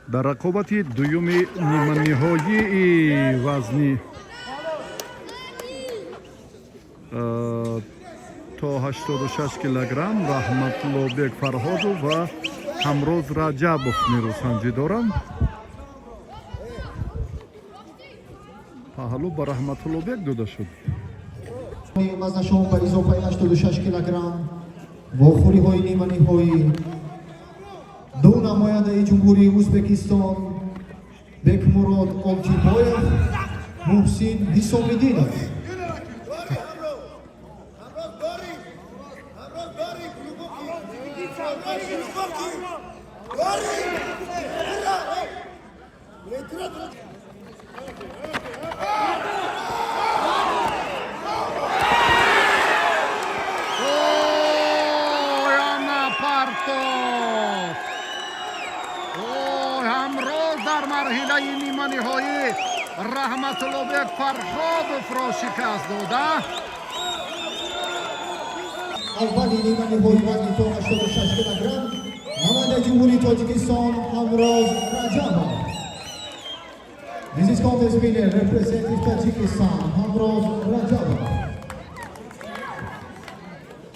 Дар рақобати дуюми ниманиҳоии вазни то 86 килограмм Раҳматуллобек Фарҳодов ва Ҳамроз Раҷабов нерӯсанҷӣ доранд. Паҳлӯ ба Раҳматуллобек дода шуд. Вазнашон ба изофаи 86 килограмм вохӯриҳои ниманиҳоӣ ду намояндаи Ҷумҳурии Ӯзбекистон Бекмурод Олтибоев, Муҳсин Ҳисомиддинов. Ой, ана партов! Ой, Ҳамроз дар марҳилаи ниманиҳоӣ Раҳматуллобек Фарҳодовро шикаст дода. Аввали ниманиҳои вазни то 86 килограмм намояндаи Ҷумҳурии Тоҷикистон Ҳамроз Раҷабов. This is contest winner representing Tajikistan, Hamroz Rajabov.